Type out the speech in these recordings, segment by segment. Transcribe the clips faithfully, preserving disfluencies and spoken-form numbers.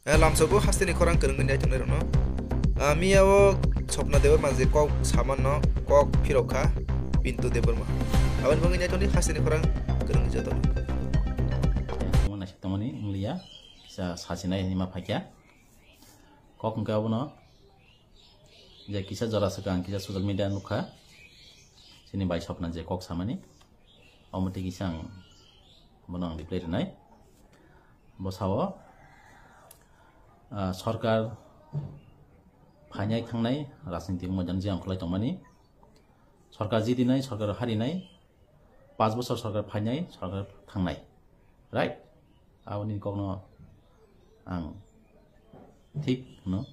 Eh, lamsogo hasteni khorang kwrwngwi naithoknairokno. Ah, miyao Swapna Debbarma je kok samanno kok phirok kha Pintu Debbarma. Aboni bagwi naithokni hasteni khorang kwrwngwi joto. Tongmani, naisik tongmani wngliya, kisa sachinai hinwi ma phaikha. Kok hwnkhe abono je kisa jora swkang kisa social media nukha. Chini bai Swapna je kok samani. Omo twi kisa ang bono ang reply rwnai. Bo sao, ah, sorkar phainai thangnai rajnitik moidan je ang khlai tongmani. Sorkar jidinai, sorkar harinai, panch bochor sorkar phainai, sorkar thangnai. Right? Aboni kokno ang thik hwno.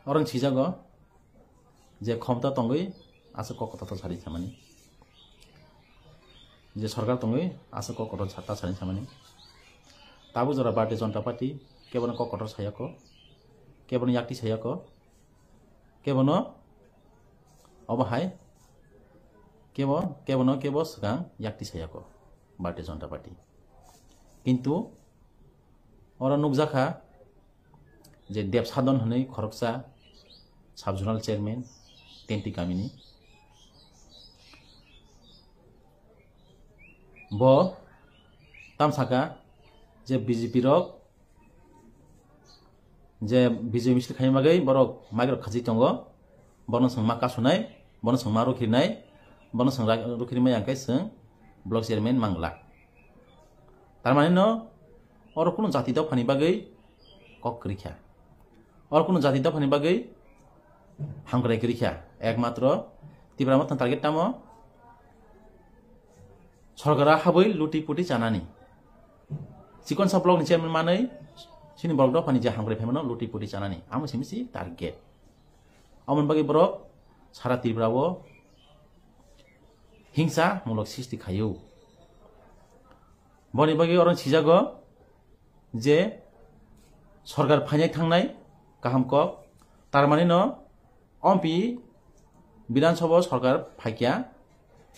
Oro sijago je khomta tongwi aswk kok kotor sari samani. Je sorkar tongwi aswk kok kotor sa-, ta sari samani. Tabuk jora Bharatiya Janata Party kebono kok kotor sayako, kebono yakti sayako, kebono obo hai, kebo, kebono kebo swkang yakti sayako Bharatiya Janata Party. Kintu oro nukjakha je Deb Sadon hwnwi khoroksa sub-zonal chairman Tenti kamini. Bo tamsaka je B J P rok je Bijay misil khaima bagwi borok mic rok khachik tongo, bono chwng ma kasunai, bono chwng ma rukhirnai, bono chwng ra-, rukhirmai hwnkhe chwng block chairman mangla. Tar mane no oro kunu jati dophani bagwi kok kwrwi kha. Oro kunu jati dophani bagwi hamkrai kwrwi kha. Ekmatro Tipra Motha target tamo sorkara habwi luti puti chanani. Chikonsa block ni chairman manwi chini borok dophani je hamkrai phaimano luti puti chanani. Amo simi si target. Amoni bagwi borok sara Tripura o hingsa mulok sisti khaio. Boni bagwi oro sijago je sorkar phainai thangnai kaham kok, tar mani no ompi Bidhan Sabha o sorkar phaikya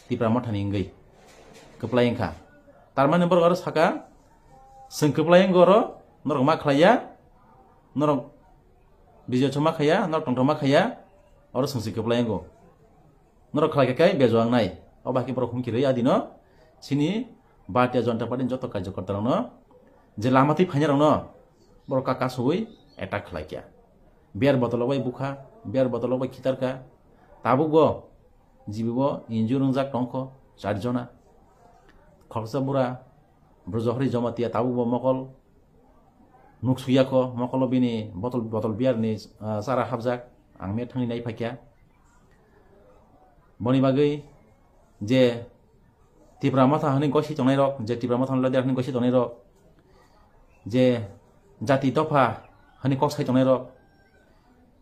Tipra Mothani wngwi kwplai wngkha. Tar mani borok aro saka, chwng kwplai wngo oro, norok ma khlaiya, norok bijoy choma khaiya, norok tongthok ma khaiya, oro chwng se kwplai wngo. Norok khlai khe kai bejo ang nai. O bahai khe borok humkhe rwi adino chini Bharatiya Janata Party ni joto karyakarta rokno je lama twi phainai rokno borok ka kasugwi attack khlai kya. Beer bottle rok bai bukha, beer bottle rok bai khitar kha. Tabuk bo jibi bo injure wngjak tongkho char jona. Khoroksa bura Brojohori Jamatia tabuk bo mokol nuk suyakho, mokolo bini botol, botol beer ni, ah, chara hapjak, ang me thangwi nai phaikya. Boni bagwi je Tipra Motha hwnwi gosi tongnai rok, je Tipra Motha leader hwnwi gosi tongnai rok, je jati dopha hwnwi kok sai tongnai rok,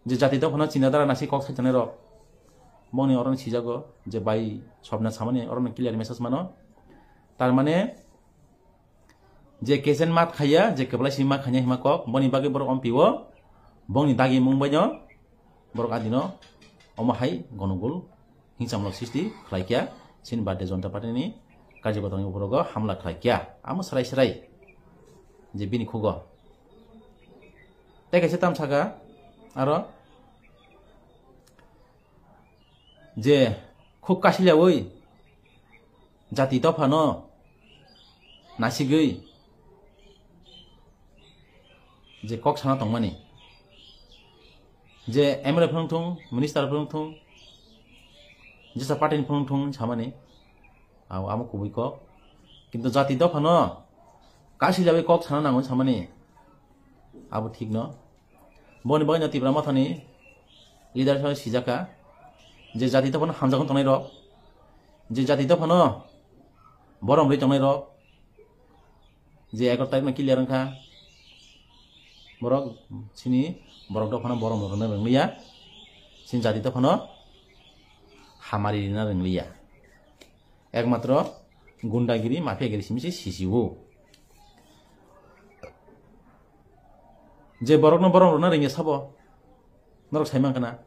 je jati dophano chinta dara nasi kok sai tongnai rok, bongni oro sijago je bai Swapna samani oro clear message mano. Tar mane je kechen mat khaiya, je kwplai sima khaiya hima kok, boni bagwi borok ompi o, bongni dagi mung baino, borok adino, omo hai gonogol, hingsamlok sisti khlai kya, chini Bharatiya Janata Party ni karyakarta ni uporogo hamla khlai kya, amo srai srai, je bini khugo. Tei kaisa tam saka, aro, je khuk kasiliyaui jati dophano nasigwi je kok sana tongmani, je M L A phunuk thung, minister phunuk thung, jesa party ni phunuk thung samani, abo, amo kubui kok. Kintu jati dophano kasiliyaui kok sana nango samani, abo thik no. Boni bagwi no Tipra Mothani leader sijaka je jati dophano hamjakno tongnai rok, je jati dophano borom rwi tongnai rok, je egaroh tarikh no clear wngkha, borok chini borok dophano borom rwna rwngliya, chini jati dophano hamari rwna rwngliya. Ekmatro gundagiri, mafiagiri simi se sisiwo. Je borokno borom rwna rwngya sabo, norok sai mankha na?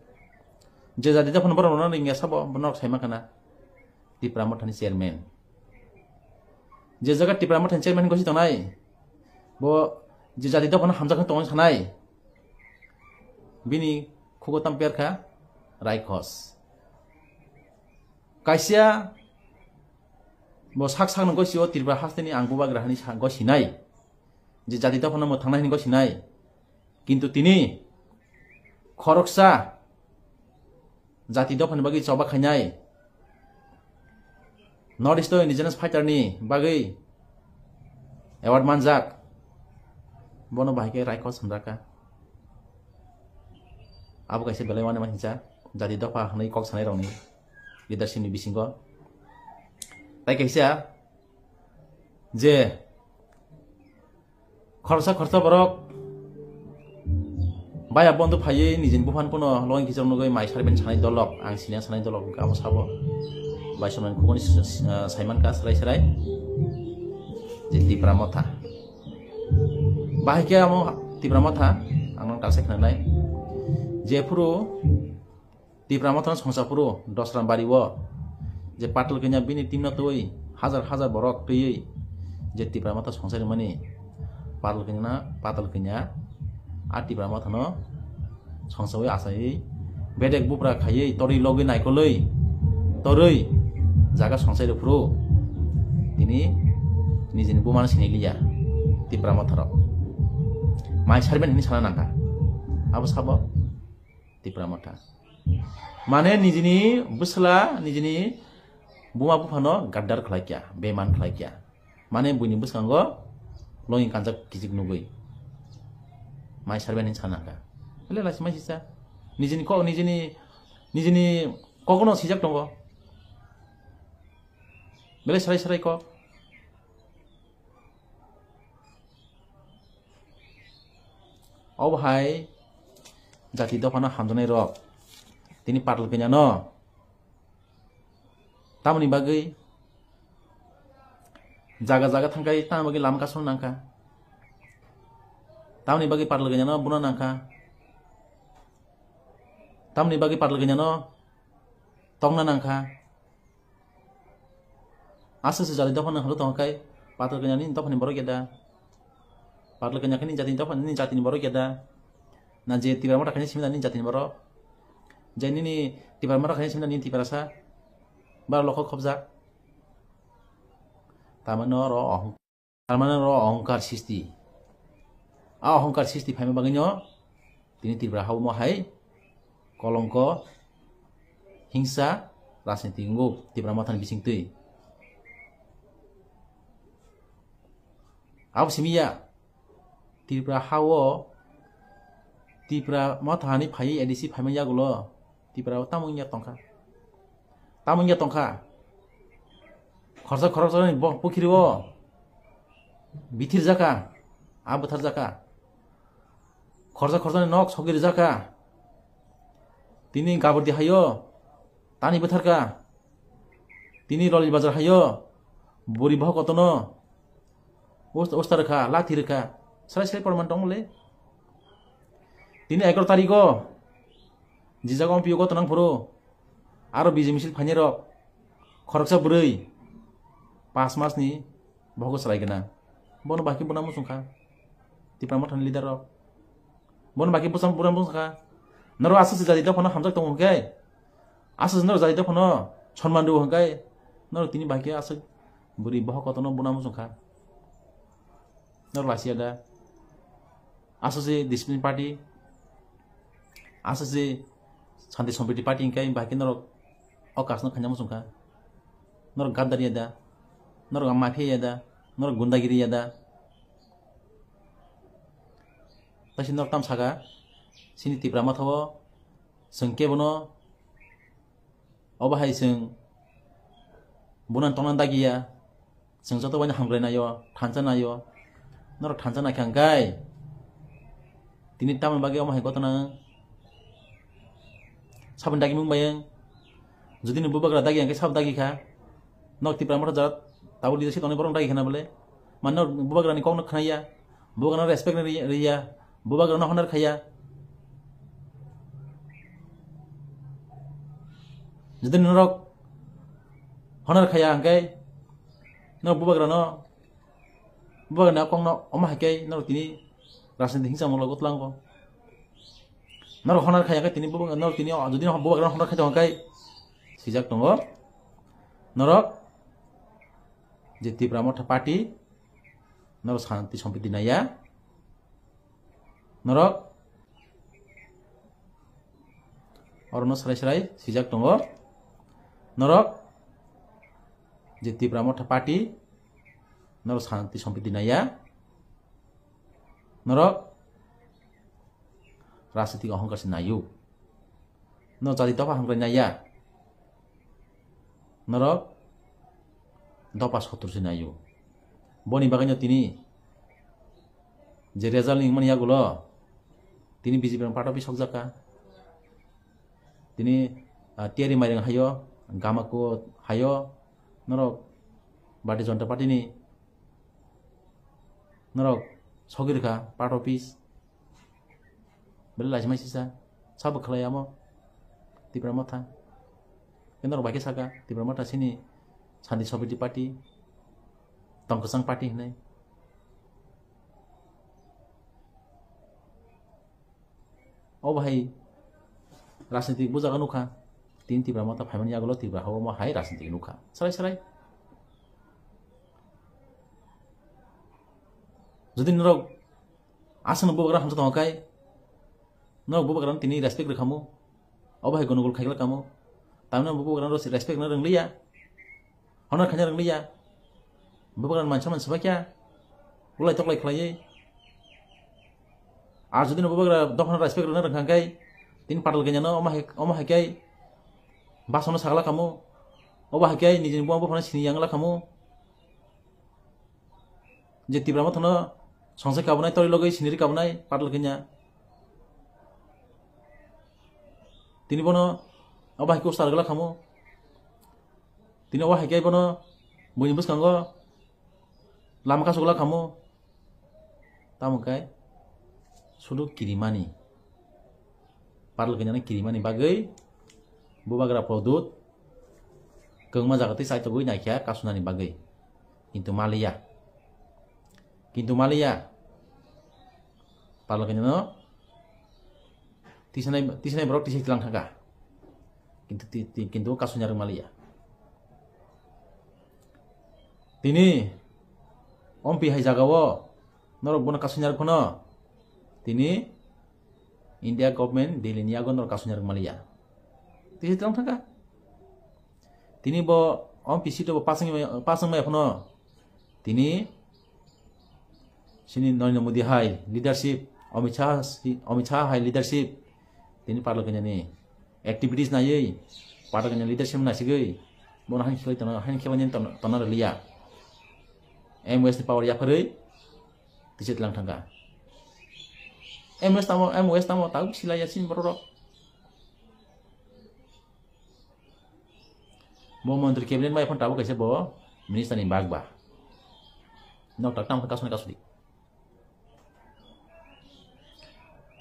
Je jati dophano borom rwna rwngya sabo, norok sai mankha na? Tipra Mothani chairman. Je jaga Tipra Mothani chairman gosi tongnai, bo Je jati dophano hamjak khe tongwi sanai, bini khugo tam per kha Raikhos. Kaisa bo sak sakno gosio Tripura hasteni ang bubagra hani sa-, gosinai, je jati dophano mwthangnai hini gosinai. Kintu tini khoroksa jati dophani bagwi choba khainai, North East o indigenous fighter ni bagwi award manjak, bono bahai khe Raikhos hwnjakha. Abo kaisa belai mani mansa jati dopha hwnwi kok sanai rokni leadership ni bisingo. Tai kaisa je khoroksa khoroksa borok baya bondo phaiwi nijini buphang phano login kichar nugwi mai sarben sanai dolok, ang siniya sanai dolok, amo sabo bai somani khuboni s-, s-, ah, saiman ka serai serai je Tipra Motha. Bahai khe amo Tipra Motha ang nang talsai khnanai. Jephuru Tipra Motha no songsa phuru Dosram Bari o je Patal Kanya bini team no twi hajar hajar borok twiwi je Tipra Motha songsa rimani Patal Kanya na, Patal Kanya a Tipra Motha no songsawi achaiwi bedek bupra khaiwi torwi logwi naikolwi torwi jaga songsa rw phuru tini nijini buma no siniliya Tipra Motha rok mai sarben hini sana nangkha abo sabo. Tipra Motha. Mane nijini bwsla, nijini buma buphano gaddar khlai kya, beman khlai kya. Mane buini bwskango longing kanjak kichik nugwi. Mai sarben hin sana kha. Bele laisi mai sisa. Nijini kok, nijini, nijini kokno sijak tongo. Bele sarai sarai kok. Obo hai jati dophano hamjaknai rok tini Patal Kanya no tamoni bagwi jaga jaga thangkai tamoni bagwi lama kasong nangkha, tamoni bagwi Patal Kanya no buna nangkha, tamoni bagwi Patal Kanya no tongna nangkha. Aswk se jati dophano hwnwi tongo khe, Patal Kanya nini dophani borok ya da? Patal Kanya khe nini jatini dophani, nini jatini borok ya da? Na je Tipra Motha khaini simi da nini jatini borok? Je nini Tipra Motha khaini simi da nini Tiprasa? Ba lokho khobjak? Tamani oro ohong. Tamani oro ohongkar sisti. A ohongkar sisti phaima bagwino tini Tripura hao mo hai kolongko, hingsa, rajniti wngo Tipra Mothani bisingtwi. Abo simi ya, Tripura hao Tipra Mothani phaiwi A D C phaima yagulo Tipra o tamo wngya tongkha? Tamo wngya tongkha? Khorsa khoroksa ni bo pukhiri o bithir jaka, a bwthar jaka. Khorsa khorsa ni nok sogiri jaka. Tini gabordi hayo, tani bwthar ka. Tini Roli Bazar hayo, buri bohok kotono. Usta, usta rwkha, lathi rwkha. Srai srai porman tong le. Tini egaroh tarikh o, jijak ompiyo goto nang phuru. Aro B J misil phainai rok. Khoroksa bwrwi. Pas mas ni bohok chwrai gwnang. Bono bahai khe buna muchung kha. Tipra Mothani leader rok. Bono bahai khe buna muchung kha. Noro aswk se jati dophano hamjak tongo hwnkhe. Aswk se noro jati dophano sonman rwo hwnkhe. Noro tini bahai khe aswk bwrwi bohok kotono buna muchung kha. Noro lasiya da. Aswk se discipline party. Aswk se Shanti Sampriti party hwnkhe bahai khe norok o kasno khaina muchung kha. Norok gaddari ya da. Norok mafia ya da. Norok gundagiri ya da. Taisi norok tam saka. Sini Tipra Motha o chwng kebono Obo hai chwng bunan tongna dagiya, chwng joto bai no hamkrai naio, thansa naio, norok thansa naikha hwnkhe tini tamoni bagwi omo hai gotona wng? Saboni dagimung bai wng? Jodi ni bubagra dagi hwnkhe sabo dagi kha, nok Tipra Motha jat tabuk leadership tongnai borok dagi khana bole? Mane norok bubagra ni kok no khna ya, bubagra no respect no ri ya, bubagra no honor khaya. Jodi norok honor khaya hwnkhe norok bubagra no, bubagra ni kok no omo hai khe norok tini Rajniti hingsa molo gotlango. Norok honar khaya khe tini bubagra, norok tini jodi no bubagra honar khaito hwnkhe swijak tongo. Norok je Tipra Motha Party, norok santi sompiti naiya. Norok orono serai serai swijak tongo. Norok je Tipra Motha Party, norok santi sompiti naiya. Norok rajnitik ohongkar se naio. No jati dopha hamkrai naiya. Norok dopha sotur se naio. Boni bagwi no tini je result ni wngmani yagulo tini B J P ni party office sokjakha. Tini, ah, Tiyari Mairang hayo, Gamako hayo, norok Bharatiya Janata Party ni norok sogwi rwkha party office. Belai laisima sisa. Sabo khlai amo. Tipra Motha. Khe norok bai khe saka, Tipra Motha sini Santi Sopriti Party, tong kwchang party hinwi. O bahai rajnitik bujago nukha. Tin Tipra Motha phaimani yagulo Tipra hao omo hai rajnitik nukha. Sarai sarai. Jodi norok aswkno bubagra hamsa tongo kai, norok bubagrano tini respect rwkhamu. O bahai gonogol khaigla kamo. Tamni bubagrano respect rwna rwngliya. Honor khaina rwngliya. Bubagra mansa mansa ba kya. Ulai toklai khlaiwi. Ar jodi no bubagra dophano respect rwna rwngkha kai, tin patal kanya no omo hai, omo hai kai. Basono sagla kamo. Obo hai kai nijini buma buphano sini yangla kamo. Je Tipra Mothano songsa kabunai tori logoi siniri kabunai patal kanya. Tini bono obo hai ko sargla kamo. Tini obo hai kai bono buini bwskango lama kasugla kamo. Tamo kai sudu kirimani. Patal kanya kirimani bagwi bubagra product kwbangma jaga twi chaitogwi naikha kasunani bagwi. Kintu maliya. Kintu maliya. Patal kanya no tisanai, tisanai borok tisai tlang thangkha. Kintu ti, ti, kintu kasunya rwng maliya. Tini ompi hai jaga o norok bono kasunya rwng phano tini India government Delhi ni yago norok kasunya rwng maliya. Tisi tong thangkha. Tini bo ompi seat o bo pasang, pasang mai phano tini sini Narendra Modi hai leadership, Amit Shah, Amit Shah hai leadership, tini patal kanya ni activities naiwi, patal kanya leadership naisigwi, bono hain khlai tono, hain khlai ni tono, tono rwliya. M O S ni power yapharwi, tisi tlang thangkha. M O S tamo, M O S tamo, tabuk silaiya sini borok rok. Bo montri cabinet mai phone tabuk kaisa bo minister ni bag ba. Nok tak tam kasuni kasudi.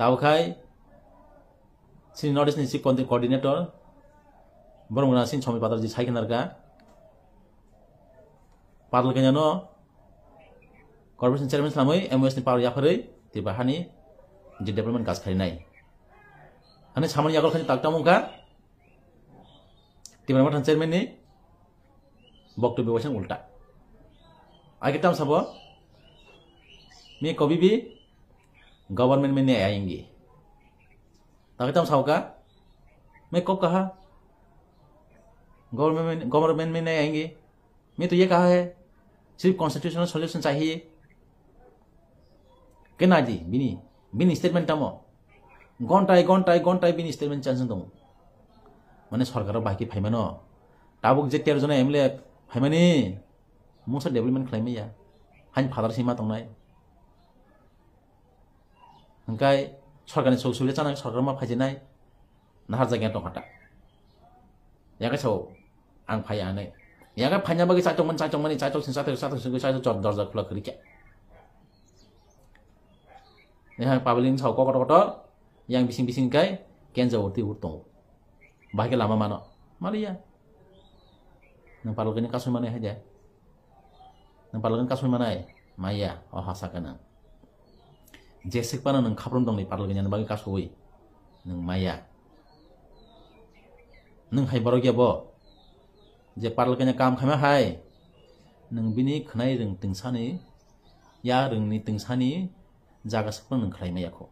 Tabuk khai sini North East ni chief condi-, coordinator borok mona sini Somi Patar ji sai khe narka. Patal kanya no corporation chairman slamwi M O S ni power yapharwi Tripura hani je development gas kharinai. Hani samani yagol khani tak tam wngkha. Tipra Motha chairman ni boktobyo waisa ulta. Age tam sabo, "मैं कभी भी गवर्नमेंट में नहीं आएंगे।" Age tam sabo ka, "मैं कब कहा government, government में नहीं आएंगे? मैं तो ये कहा है, सिर्फ कॉन्स्टिट्यूशनल सॉल्यूशन चाहिए।" Kena di, bini, bini statement tamo. Gontai, gontai, gontai bini statement change tongo. Mane sorkar o bahai khe phaimano. Tabuk je tero jona M L A phaimani, mungsa development khlai maya. Hain father sima tongnai. Hingkai sorkar ni suk sule chana sorkar ma phaijinai. Nahar jagya tongkha ta. Yakai sao, ang phai anai. Yakai phaina bagwi chaitok man, chaitok mani, chaitok sin, chaitok, chaitok sin, chaitok chor dorja khula kwrwi khe. Yaha public ni sao kokoto koto, yang bising bising kai, kenja urti ur tongo. Bahai khe lama mano. Maliya. Nang parlok ni kasui manai hai de. Nang parlok ni kasui manai. Maya, o hasa kana. Jeswk phano nwng khaprom tongni Patal Kanya ni bagwi kasowi nwng maya. Nwng hai borok ya bo? Je Patal Kanya kam khaima hai, nwng bini khwnai rwng twngsani, ya rwngni twngsani jaga swk phano nwng khlai maya kho.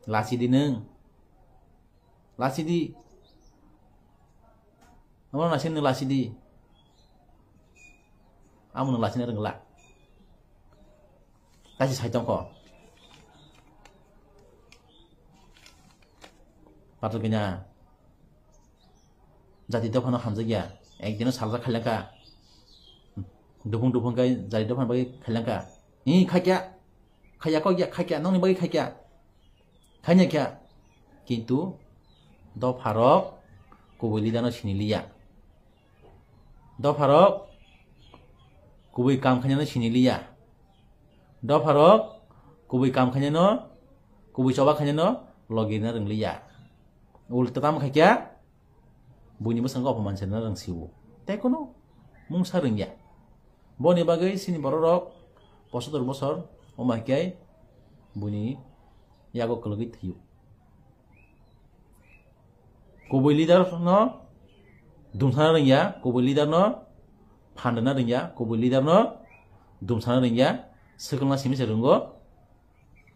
Lachidi nwng. Lachidi. Amo naising nwng lachidi. Amo nwng lachina rwngla. Kaisa sai tongkho. Patal Kanya. Jati dophano hamjakya. Ekdino saljak khailangkha. Duphung duphung khe jati dophano bagwi khailangkha. Hi khaikya. Khaiya kok ya khaikya. Nokni bagwi khaikya. Khaina kya, kintu dopharok kubui leader no sini liya. Dopharok kubui kam khainano sini liya. Dopharok kubui kam khainano, kubui choba khainano logi rwna rwng liya. Ulta tamo khaikya, buini bwskango opoman se rwna rwng siwo. Tei kono mungsa rwngya. Boni bagwi chini bororok posotor bosor wngma khe buini yago kwlwgwi thwio. Kubui leader no dumsana rwngya, kubui leader no phandana rwngya, kubui leader no dumsana rwngya, swkangna simi se rwngo,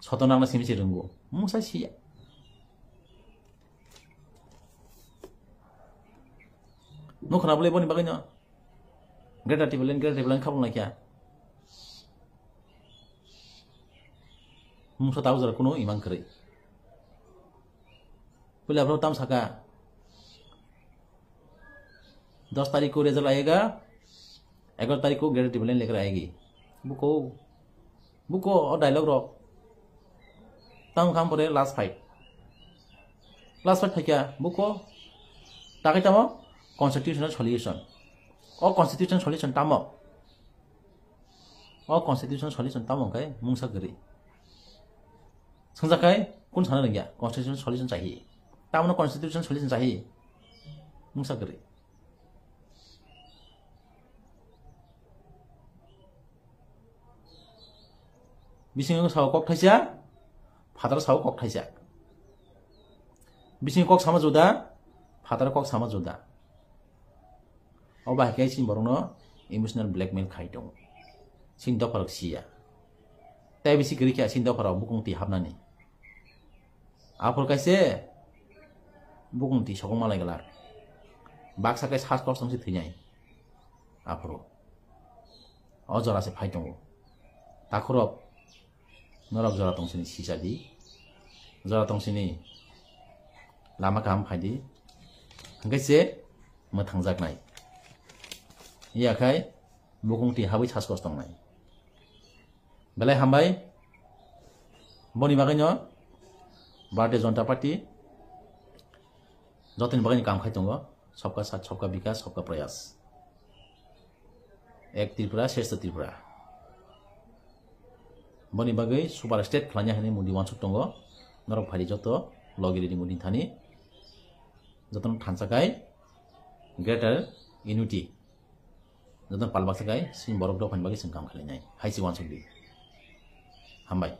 sotonangna simi se rwngo. Mungsa siya. Nukhana bole boni bagwi no. Greater Tipraland, Greater Tipraland khabang laikha. Mungsa tabuk jora kunu imang kwrwi. Puila bro tam saka. Dos tarik ko result ayega, egaroh tarik ko Greater Tipraland lekar ayegi. Buko, buko o dialogue rok. Tam kham pore last fight. Last fight phaikya, buko. Takai tamo constitutional solution. O constitutional solution tamo. O constitutional solution tamo khe mungsa kwrwi. Sungjakhai kun sana rwngya constitutional solution chahi. Tamo constitutional solution chahi. Mungsa kwrwi. Bisingo sao kok thaisa, phataro sao kok thaisa. Bisingo kok sama juda, phataro kok sama juda. O bahai khe chini borokno emotional blackmail khai tongo. Chini dopharok siya. Tei bisi kwrwi khe chini dopharok bukung twi hapnani. Aphuru kaise bukung twi sokong malai glak. Baksa khe sas kos tongsi thwinai. Aphuru. O jora se phai tongo. Takhurok norok jora tongsini sisadi. Jora tongsini lama kaham phaidi. Hwnkhe se mwthangjaknai. Yakhai bukung twi habwi sas kos tongnai. Belai hambai. Boni bagwino Bharatiya Janata Party jotoni bagwino kam khai tongo. Sabka Saath, Sabka Vikas, Sabka Prayas. Ek Tripura, Shrestha Tripura. Boni bagwi super state khlaina hwnwi Modi wansuk tongo. Norok phaidi joto logi ridi Modi thani. Jotono thansa khai Greater Unity. Jotono palbaksa khai sini borok dophani bagwi chwng kam khlainai. Hai se wansuk di. Hambai.